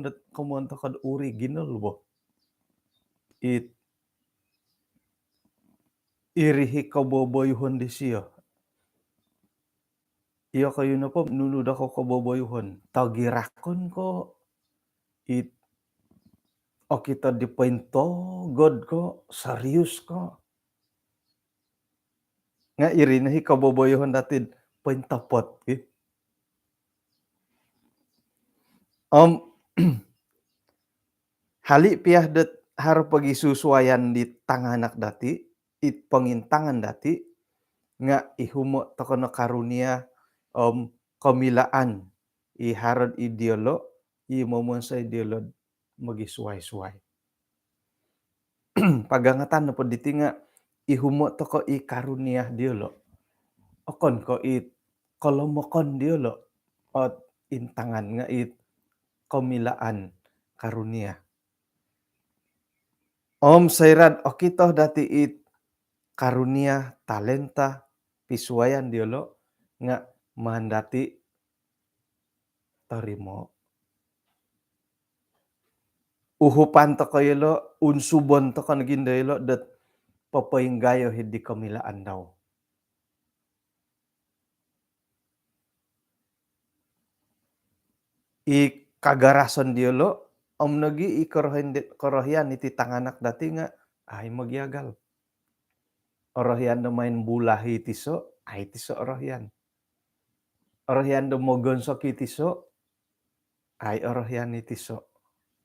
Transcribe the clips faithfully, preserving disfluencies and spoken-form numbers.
dot komoyon toko do original bo. It iri i koboboyuhon disio. Iyokoyu nopo nunu do ko koboboyuhon? Togirakon ko, it okito di pointogod ko, serius ko? Nga iri no i koboboyuhon dati do pointopot, ki. Om hali pia dot haro pogisusuayan di tanganak dati, it pongintangan dati, nga ihumo toko no karunia om komilaan i haro id diolo, i momonsoi diolo mogisuai-suai. Pagangatan nopo diti nga ihumo toko i karunia diolo. Okon ko it kolomokon diolo ot intangan, nga it komilaan, karunia. Om soira do okito dati it karunia, talenta, pisuayan diolo, nga maan dati torimo. Uhupan toko yolo, unsubon toko nogi ndo yolo dot popoinggayo id di komilaan dau. I kagarason diolo om nogi i korohian, korohian iti tanganak dati nga au mogiagal. Orohian do main bula i tiso, au tiso orohian. Orohian do mogonsok i tiso, au orohian i tiso.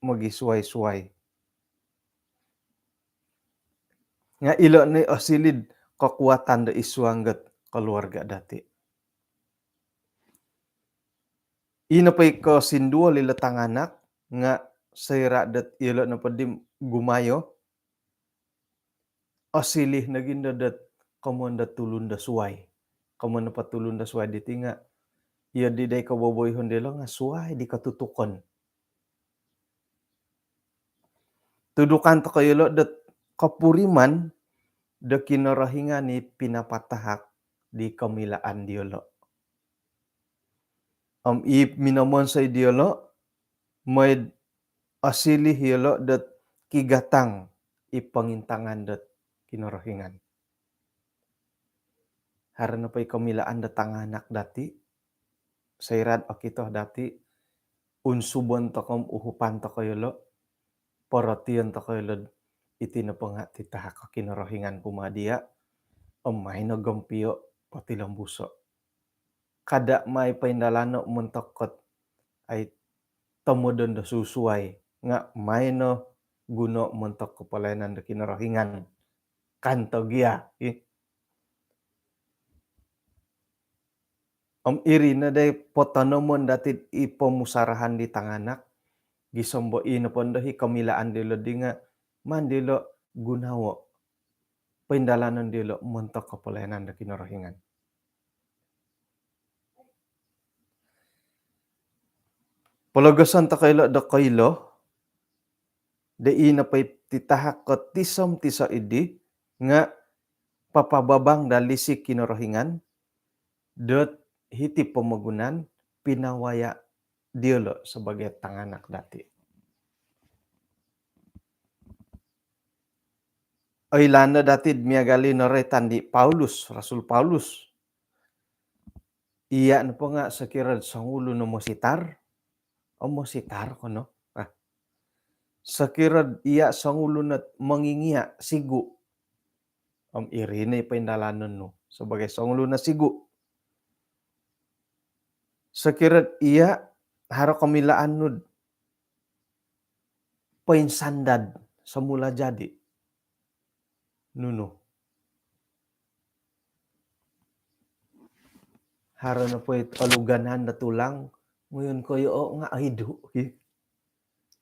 Mogisuai-suai. Nga ilo no osiliu do kokuatan do id suang dot keluarga dati. Ino po i kosinduol ilo tanganak, nga soira dot ilo nopo di gumayo, osiliu nogi ndo dot komoyon do tulun do suai. Komoyon nopo tulun do suai diti nga, iyo di dai koboboyuhon diolo nga suai di kotutukon. Tudukan toko yolo dot kopuriman do Kinorohingan i pinapatahak di komilaan diolo. Om i minomonsoi diolo, mooi do osiliu yolo dot kigatang i pongintangan dot Kinorohingan. Haro nopo i komilaan do tanganak dati, soira do okito dati, unsubon toko om uhupan toko yolo, porotion toko yolo do iti nopo nga titahak o Kinorohingan kumaa dia, om maai no gompio, potilombuso. Kada maai poindalano montok dot au tomodon do susuai, nga maai no guno montok do pelayanan do Kinorohingan. Kan togia, ih. Om iri no dai potonomon dati i pomusarahan di tanganak, gisom do i nopo ndo i komilaan diolo di nga maan diolo gunoon, poindalanon diolo montok do pelayanan do Kinorohingan. Pologoson toko yolo do koilo, do i nopo i titahak do tiso om tiso dii, nga papababang do lisi Kinorohingan dot hiti pomogunan pinawaya diolo sebagai tanganak dati. Oilaan no dati do miagal i noroitan di Paulus, Rasul Paulus. Iya nopo nga sokiro do songulun o mositar, o mositar kono. Ah. Sokiro do iya songulun o mongingia, sigu. Om iri no i poindalanon nu sebagai songulun o sigu. Sokiro do iya haro komilaan nu do poinsandad semula jadi. Nunu? Haro nopo it oluganan do tulang, ngoyon koyo o nga oidu, ki.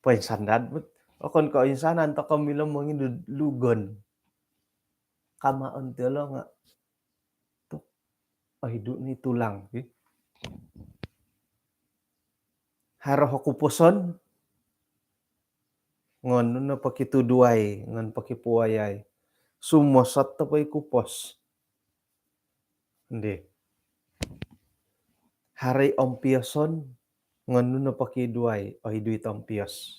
Poinsandad, but. Okon ko insanan toko milo mongidu lugon. Kamaon ti olo nga tu oidu ni tulang, ki. Haro o kuposon, ngoyon no pokituduai, ngoyon pokipuayai. Sumosot nopo i kupos, ndi, haro i ompioson, Ngonu no pokiduai, oi dui tompios.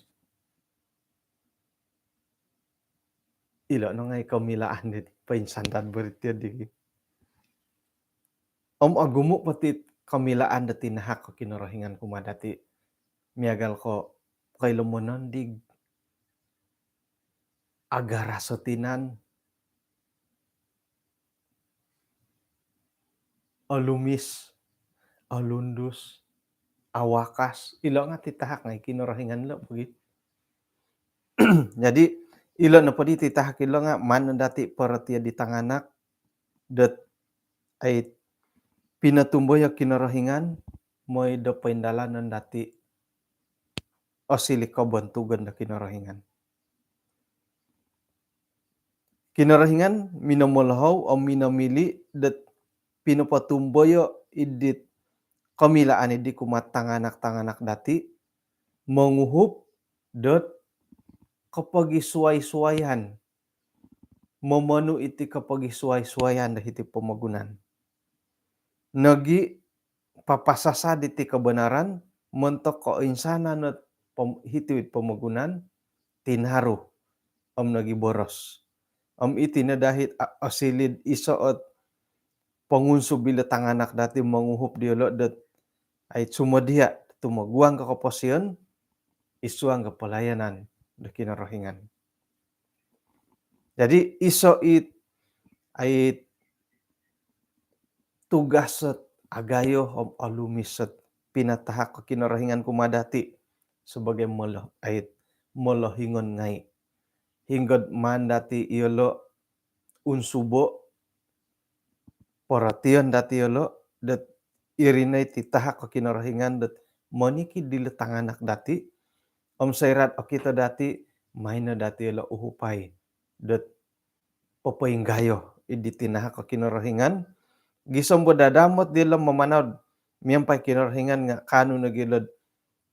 Ilo no ngai komilaan di poinsandad beritian di. Om ogumu poti komilaan do tinahak ko Kinorohingan kumaa dati. Miagal ko koilo monondig, agaraso tinan, olumis, olundus, awakas, ilo nga titahak ngai Kinorohingan lo pogi. Jadi ilo nopo di titahak ilo nga maan dati porotio di tanganak dot ai pinotumboyo Kinorohingan, moi do poindalanon dati osili kobontugon do Kinorohingan. Kinorohingan minomolohou om minomili dot pinopotumboyo idit komilaan idi kumaa tanganak-tanganak dati, monguhup dot kopogisuai-suaian, momonu iti kopogisuai-suaian do hiti pomogunan. Nogi papasasa diti kobonaran montok koinsanan ot pom-, hiti pomogunan, tinaru om nogi boros. Om iti no dahit a-, osilid iso ot pongunsub ilo tanganak dati monguhup diolo dot ai sumodia tumoguang ko koposion id suang ko pelayanan do Kinorohingan. Jadi iso it ai tugas ot agayo om olumis ot pinatahak ko Kinorohingan kumaa dati sebagai molo-, ai molohingon ngai. Hinggo maan dati iolo unsubo, porotion dati iolo dot iri no i titahak ko Kinorohingan dot monikid dilo tanganak dati, om soira ot okito dati, maan no dati iolo uhupai dot popoinggayo idi tinahak ko Kinorohingan. Gisom bo dadamot diolo mamanau miampai Kinorohingan nga kaanu nogi ilo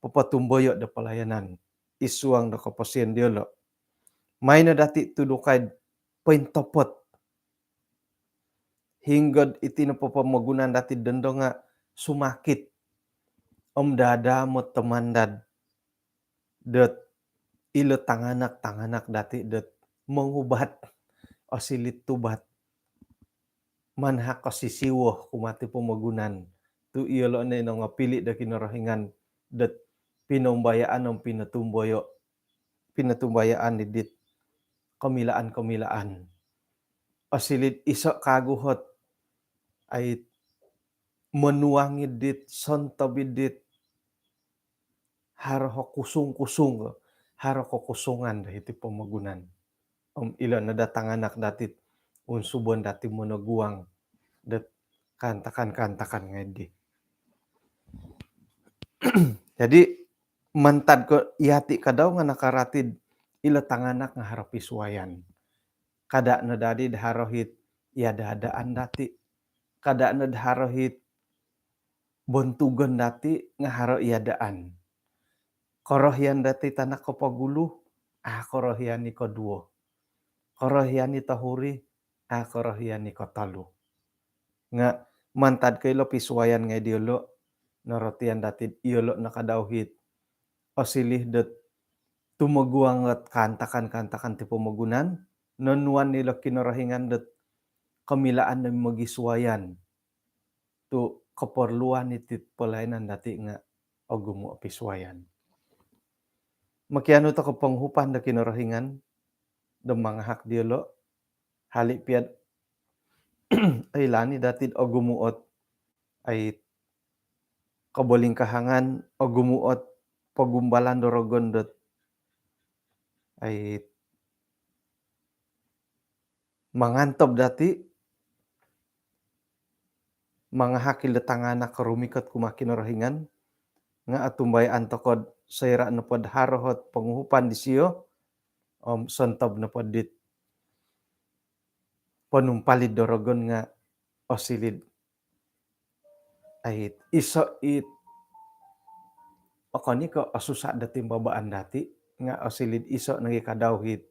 popotumboyo do pelayanan id suang do koposion diolo. Maan no dati tudukai pointopot. Hinggo iti nopo pomogunan dati dondo nga sumakit om dadamot tomandad dot ilo tanganak-tanganak dati dot mongubat, osilit tubat, manahak kosisiwo kumaa ti pomogunan tu iolo no i nongopili do Kinorohingan dot pinombayaan om pinotumboyo, pinotumbayaan didit komilaan-komilaan. Osilid iso kagu ot ai monuang idit, sontob idit haro kusung-kusung, haro kokusungan do hiti pomogunan. Om ilo no daa tanganak dati unsubon dati monoguang dot kaantakan-kaantakan ngai di. Jadi mantad ko yati kadau nga nakarati ilo tanganak nga haro pisuayan. Kada no dadi do haro it iada-adaan dati. Kada no do haro it bontugon dati nga haro iadaan. Korohian dati tanak kopogulu, a korohian i koduo. Korohian i tohuri, a korohian i kotolu. Nga mantad ko ilo pisuayan ngai diolo, norotian dati iolo no kadau it osilih dot tumoguang ot kaantakan-kaantakan ti pomogunan, nonuan ilo Kinorohingan dot komilaan do mogisuayan tu koporluan iti pelayanan dati nga ogumu o pisuayan. Mokianu toko ponguhupan do Kinorohingan do mangahak diolo, hali pia do oilaan i dati do ogumu ot ai kobolingkahangan, ogumu ot pogumbalan do rogon dot ai mangantob dati mangahak ilo tanganak rumikot kumaa Kinorohingan, nga otumbayaan toko do soira nopo do haro ot ponguhupan disio om sontob nopo dit ponumpalid do rogon nga osilid ai iso it okon i ko osusa do timbabaan dati, nga osilid iso nogi kadau it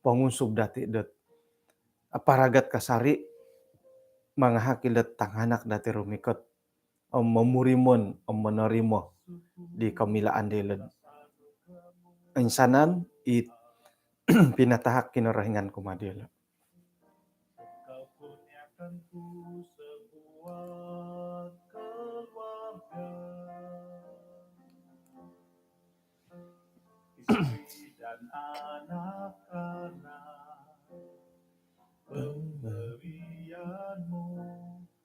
pongunsub dati dot aparagat kasari mangahak ilo tanganak dati rumikot om momurimon om monorimo di komilaan diolo. Insanan i pinatahak Kinorohingan kumaa diolo. Istri dan anak-anak, pemberian-Mu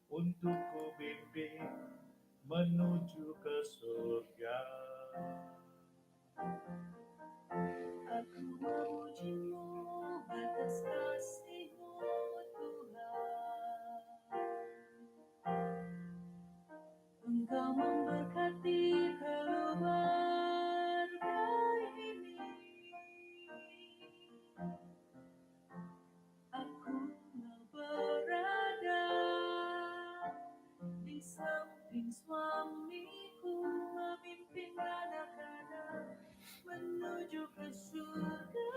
untuk ku bimbing menuju ke surga. Aku memuji-Mu atas kasih-Mu, Tuhan. Engkau memberkati keluarga ini. Aku mau berada di samping suamiku, memimpin anak-anak menuju ke surga.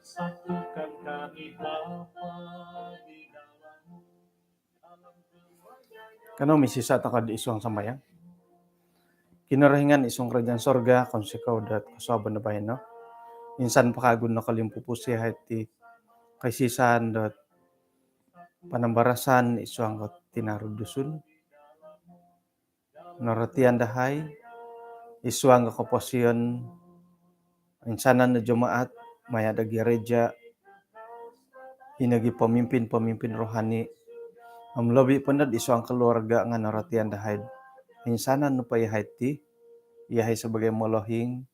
Satukan kami, Bapa, di dalam-Mu. Kanou misisa' toko'd isuang sambayang. Kinorohingan isuang karajaan sorga, kounsikou dot kosuabon do baino. Insan po kagu nokolimpupusi yahai ti kaisisaan dot panambarasan isuang dot tinaru Dusun. Norotian dahai isuang do koposion, insanan do jemaat, maya' do gereja, ino gi pemimpin-pemimpin rohani, om lobi' po nod isuang keluarga nga' norotian dahai. Insanan nopo yahai ti, yahai sebagai molohing,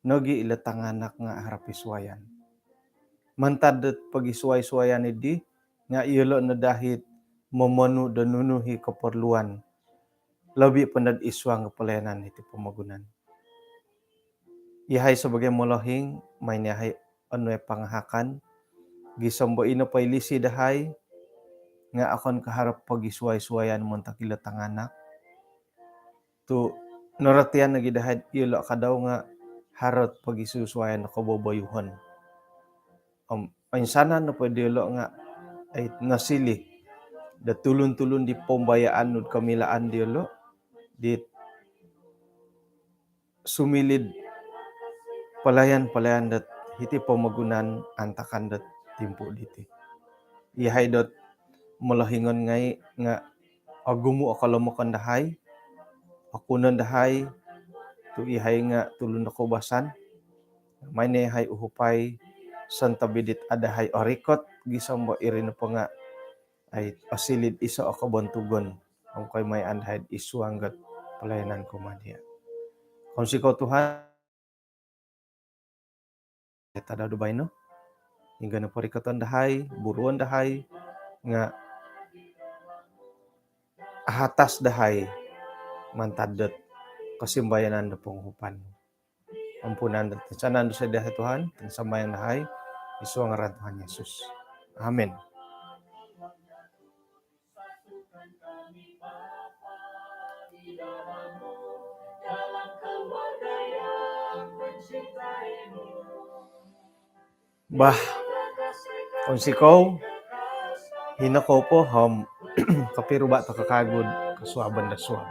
nogi' ilo tanganak nga' haro pisuayan. Mantad dot pogisuai-suayan iddi nga' iyolo' no dahai momonu' do nunu i koporluan, lobi' po nod isuang do pelayanan iti pomogunan. Yahai sebagai molohing, main yahai onuai pangahakan, gisom do ino po i lisi dahai nga' okon ko' haro pogisuai-suayan montok ilo tanganak. Tu' norotian nogi' dahai iyolo' kadau nga' haro pogisusuayan do koboboyuhon. Om insanan nopo diyolo' nga' ai nosiliu do tulun-tulun di pombayaan nu'd komilaan diyolo' dit sumiliu'd pelayan-pelayan dot hiti pomogunan antakan dot timpu' diti. Iyahai dot molohingon ngai' nga' ogumu' o kolomokon dahai, okunon dahai, tu' iyahai nga' tulun do koubasan. Main yahai uhupai, sontob idit a' dahai orikot, gisom do iri nopo nga' ai osiliu'd iso' o kobontugon om koimayaan dahai'd isuang dot pelayanan kumaa diya'. Kounsikou Tuhan, tadau do baino, ingga' nopo rikoton dahai, buruon dahai, nga' ahatas dahai mantad dot kosimbayanan do ponguhupan. Ampunan dot insanan dusa dahai Tuhan, sambayang dahai isuang ngaran Tuhan Yesus. Amin. Bah, kounsikou, hino kou po om kopiruba' toko' kagu'd kosuabon do suab.